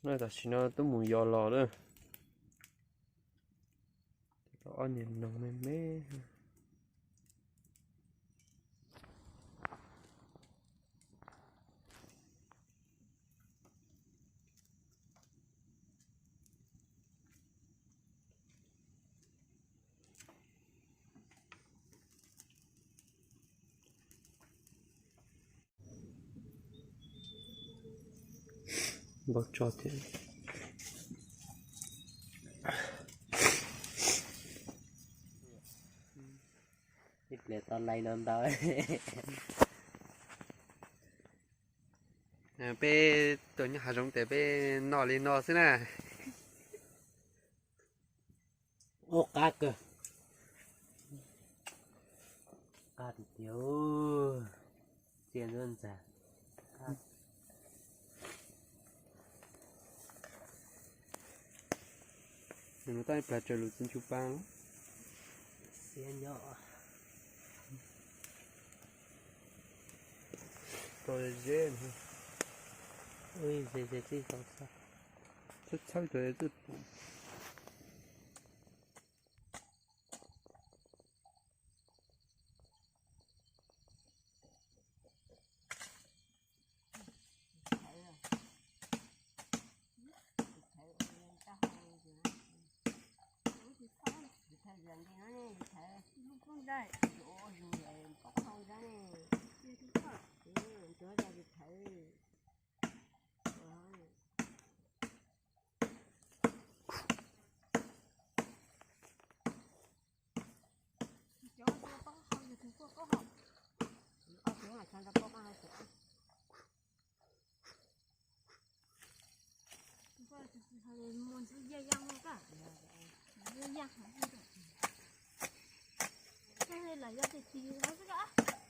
No tam sim no twb mus yos los lawm. Ob niag noog me me. Npau tso thiab. Ib pliag tau lais no ntau. Peb tuaj nyob hav zoov ces peb noj li no xwb na. Ua qab kawg. Qab tiag tiag. Txiaj ntuj ntxag. Nws tau ib plag tsaws lus txiv ntsug pa. Xiab nyob. Tau ze, ze txij tau txhawb, txhawb tau ze txij pum. Mus ntxhi ya ya mus koj. Ya ya, los yog tis tis xwb koj.